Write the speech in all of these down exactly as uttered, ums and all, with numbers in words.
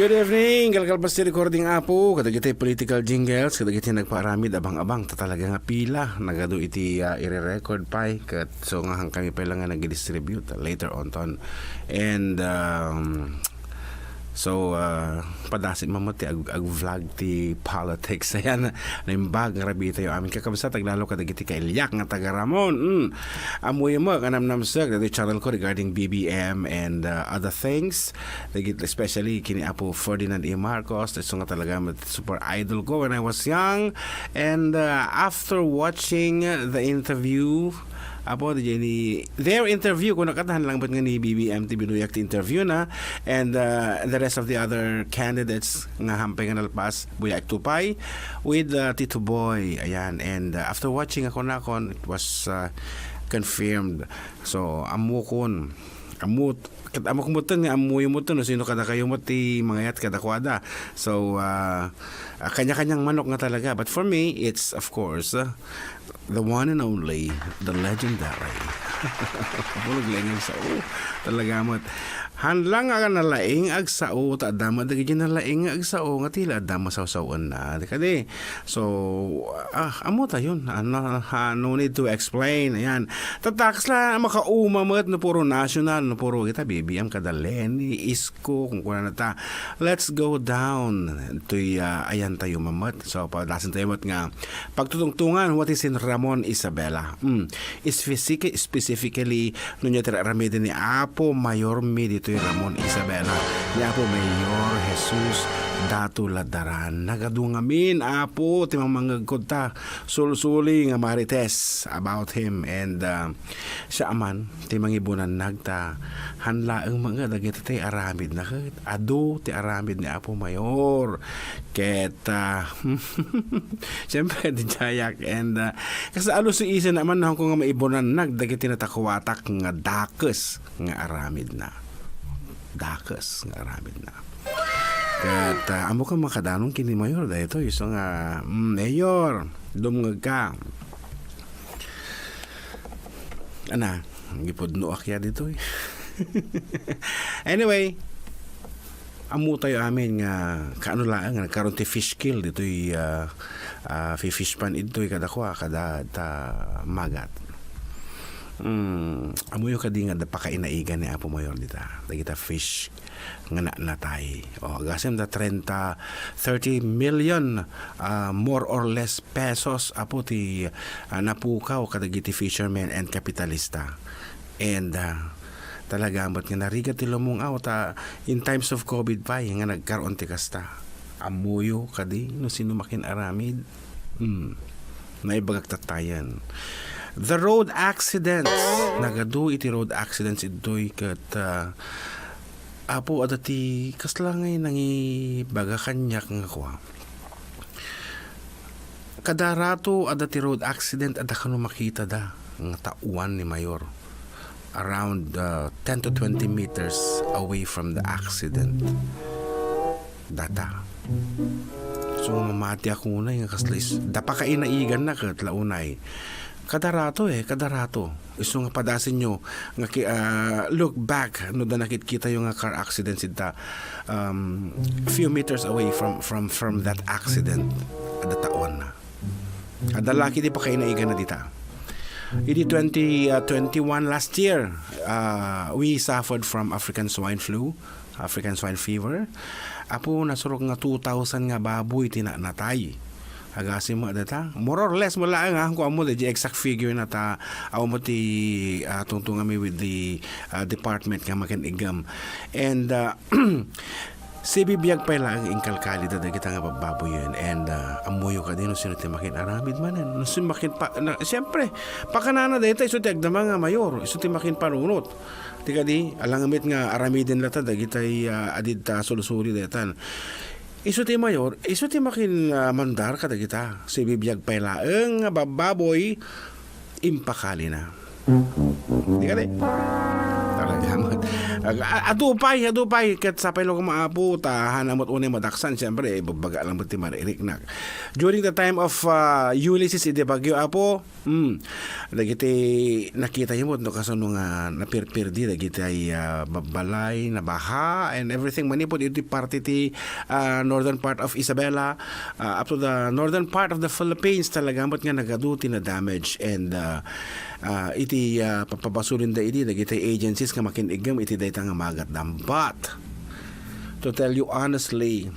Good evening, kalkalpas ti recording, Apo, kadagiti political jingles, kadagiti nagpaaramid, abang-abang, ta talaga nga pila, nagadu iti, ah, ire-record pay, ket so nga hankami pay lang nga nag-distribute later on ton. And, um, so, ah, padasitmo met ti ag-, ag-vlog ti politics. Ayan, naimbag nga rabii tayo amin. Kakabsat, aglalo kadagiti kailiak nga taga Ramon. Mm. Ammoyo met nga namnamsek dagiti channel ko regarding B B M and, uh, other things. Dagiti, especially kini Apo Ferdinand E. Marcos, isu nga talaga met super idol ko when I was young. And, uh, after watching the interview, Apo, di ni, their interview, kung nakatahan lang ba't nga ni B B M ti binuyak ti interview na, and, uh, the rest of the other candidates nga hampay nga nalpas, buyak to pay with, uh, Tito Boy. Ayan, and, uh, after watching ako nakon, it was, uh, confirmed. So, ammokon, ammot, ket ammok metten nga ammoyo metten no sino kadakayo met ti mangayat kadakuada. So, uh, uh, kanya-kanyang manok nga talaga. But for me, it's, of course, uh, the one and only, the legendary. Bulog laeng agsao. Talaga met. Haan lang nga nalaing agsao, ta adda met dagiti nalaing nga agsao, nga tila adda masawsawanna. Di kadi? So, ah, ammo tayon. Ano, ha, no need to explain. Ayan. Tatakes la, makauma met, no puro national, no puro kita, B B M, kada Leni, Isko, kung kuna na ta. Let's go down to, ah, ayan tayo mamet. So, padasen tayo met nga, pagtutungtungan, what is in Ramon Isabela? Mm. Is physic-, specifically, no nia ti aramiden ni Apo Mayor mi ditoy Ramon Isabela. Ni Apo Mayor Jesus Datu Ladaran. Nagadu ngamin, Apo, ti mamangegkod ta. Sulsuli nga marites about him. And, uh, siya aman, ti mangibunannag ta. Han laeng mga dagiti ti aramid na ket. Adu ti aramid ni Apo Mayor. Ket, ah, siyempre, di jayak. And, ah, kas alusiisen naman, nahanko nga maibunannag dagiti natakuatak nga dakes nga aramid na. Dakes nga aramid na. Ket, ah, ammo ka makadanon kini Mayor, daytoy, isu nga, mm, Mayor, dumngeg ka. Ana, gipudno ak ya ditoy. Anyway, ammo tayo amin nga kaano laeng nga nagkaroon ti fish kill ditoy, ah, ah, fi-fish pond ditoy kadakua, kada ta magat. Mm, ammoyo kadi nga adda pakainaigan ni Apo Mayor dita, dagita fish nga na-, natay. O, agasem da treinta, thirty million, ah, more or less pesos, Apo, ti, ah, napukaw kadagiti fishermen and kapitalista. And, ah, talaga met nga narigat ti lumung-aw ta in times of COVID pay nga nagkaroon ti kasta. Ammoyo kadi no sino makin-aramid? Hmm. Naibagak tattayen. The road accidents. Nagadu iti road accidents ditoy ket, ah, Apo, adda ti kasla ngay nangibaga kaniak nga kua. Kada rato adda ti road accident, adda kano makitada nga taoan ni Mayor. Around, uh, ten to twenty meters away from the accident. Data. So, mamati ako unay nga kasla is, da pakainaigan na ket la unay. Kada rato eh, kada rato. Isu nga padasenyo nga ki-, ah, look back no da nakitkitayo nga car accident sita, um, few meters away from, from, from that accident. Adda taoan na. Adda laki ti pakainaigan na dita. Idi twenty, ah, twenty-one last year, ah, we suffered from African swine flu, African swine fever. Apo, nasurok nga two thousand nga baboy ti na-, natay. Agasem met data. More or less, mo laeng, ah, kung amo, di exact figure na ta, awan mo ti, ah, tungtungami with the, ah, department nga makin-igam. And, ah, sibibiag pay laeng inkalkali da dagita nga babbaboyen. And, ah, ammoyo kadi no sino ti makin-aramid manen. No sino makin pa-, na, siyempre, pakanana dayta, isu ti agdama nga mayor, isu ti makin panunot. Ti kadi, alangamet nga aramiden lata dagitay, ah, adid ta sulsuli daytan. Isu ti mayor, isu ti makin, ah, mandar kadagita. Sibibiag pay laeng nga babbaboy, impakalina. Di kadi? Talaga met. Ag-, a-, adu pay, adu pay, ket sapay laeng, Apo, ta haanna met unay madaksan, siyempre, ibagbaga lang met ti maririknak. During the time of, ah, Ulysses, idi bagyo, Apo, hmm, dagiti nakitayo met no kasano nga napirpirdi dagiti ay, ah, babbalay, nabaha, and everything, manipud iti parte ti, ah, northern part of Isabela, ah, up to the northern part of the Philippines, talaga met nga nagadu ti na-damage, and, ah, ah, iti, ah, papabasolenda idi dagiti agencies nga makin-iggem iti dayta nga magatdam. But, to tell you honestly,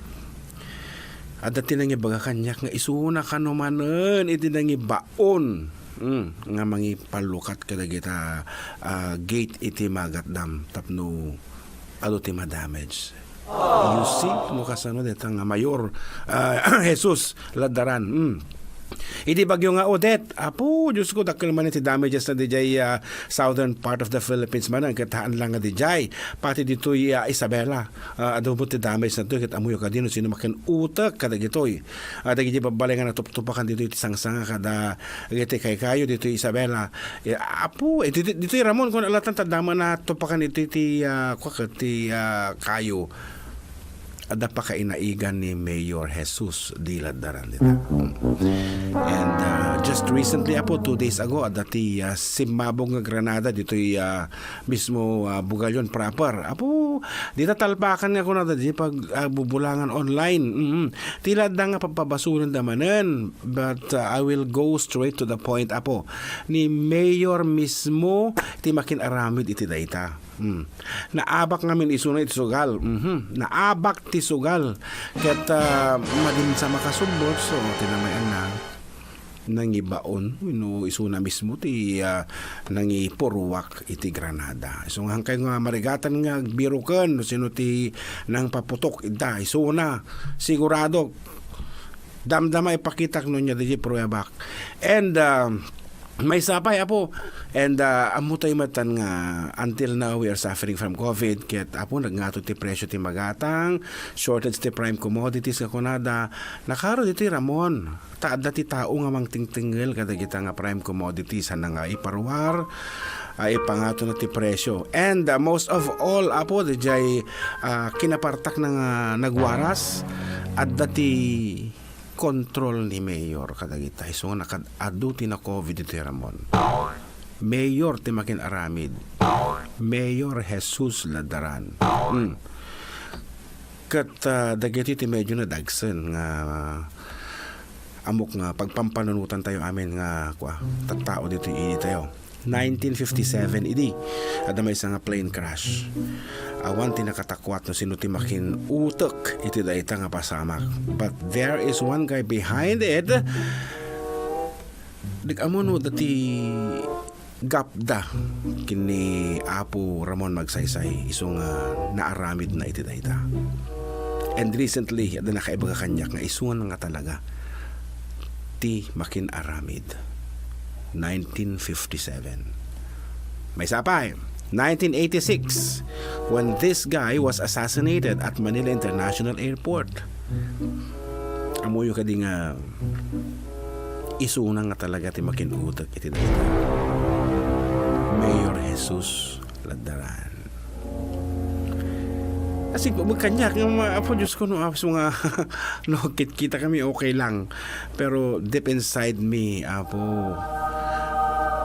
adda ti nangibaga kaniak nga isuna kano manen iti nangibaon, mm, nga mangipallukat kadagita, ah, gate iti magatdam tapno adu ti ma-damage. You see, no kasano dayta nga Mayor, ah, Jesus Laddaran. Mm. Idi bagyo nga Odette, Apo, Diyos ko, dakkel man ti damages na dijay, ah, southern part of the Philippines manen, ket haan lang nga dijay, pati ditoy, ah, Isabela, ah, adu met ti damage na to, ket ammoyo kadi no sino makin-utek kadagitoy. Ah, dagiti babbalay nga natuptupakan ditoy ti sangsanga kada, dagiti kaykayo ditoy Isabela. Eh, Apo, eh, ditoy, ditoy Ramon, kun alatan ta dama natupakan iti ti, ah, kua ket ti, ah, kayo. Adda pakainaigan ni Mayor Jesus D. Laddaran dita. And, ah, just recently, Apo, two days ago, adda ti, ah, simmabog nga granada ditoy, ah, mismo, ah, Bugallon proper. Apo, dita talpakan nga kunada di pag, ah, bubulangan online. Mm. Ti ladda nga papabasolenda manen, but, ah, I will go straight to the point, Apo. Ni Mayor mismo ti makin-aramid iti dayta. Hmm. Naabak ngamin isuna iti sugal. Mhm. Naabak ti sugal. Ket, ah, madin sa makasubbot, so, tinamayan na nangibaon, wenno isuna mismo ti, ah, nangipurwak iti granada. So, nga hankay nga marigatan nga agbiroken no sino ti nangpaputok ida, isuna, sigurado, damdama, ipakitak no nia di pruebak. And, ah, maysa pay, Apo. And, ah, ammo tayo matan nga until now we are suffering from COVID. Ket, Apo, nagngato ti presyo ti magatang, shortage ti prime commodities nga kunada. Nakaro ditoy Ramon. Ta adda ti tao nga mangtingtingel kadagita nga prime commodities, haan nga iparuar, ah, ipangato na ti presyo. And, ah, most of all, Apo, dijay, ah, kinapartak na nga nagwaras, adda ti kontrol ni Mayor kadagita. Isu nga nakad-adu ti na-COVID iti Ramon. Mayor ti makin-aramid. Mayor Jesus Laddaran. Mm. Ket, ah, dagiti ti medyo nadagsen nga ammok nga pagpampanunotan tayo amin nga, kua, tattao ditoy idi tayo. Nineteen fifty-seven idi, adda maysa nga plane crash. Awan ti nakatakuat no sino ti makin-utek iti dayta nga pasamak. But there is one guy behind it. Di ko ammo no adda ti gapda ken ni Apo Ramon Magsaysay, isu nga naaramidna iti dayta. And recently, adda nakaibaga kaniak nga isu nga talaga ti makin-aramid. Nineteen fifty-seven. Maysa pay, nineteen eighty-six, when this guy was assassinated at Manila International Airport. Ammoyo kadi nga isuna nga talaga ti makin-utek iti dayta. Mayor Jesus Laddaran. Kasi kaniak nga, Apo Diyos ko, no, Apo, nga, no, kit-, kita kami, okay lang. Pero deep inside me, Apo,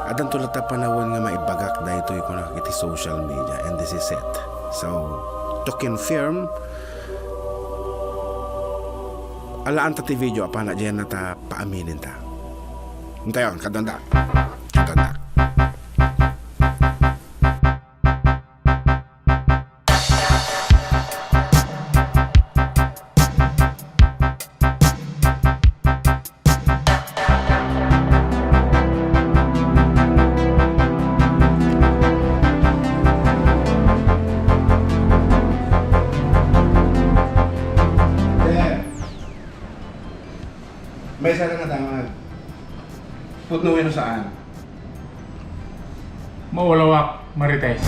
addanto latta panawen nga maibagak daytoy kunak iti social media, and this is it. So, to confirm, alaanta ti video, apana diay nata paaminen ta. Intayon, kadanda. Kadanda. Sir, may isa nga damag. Putno wenno saan? Maulawak, Marites.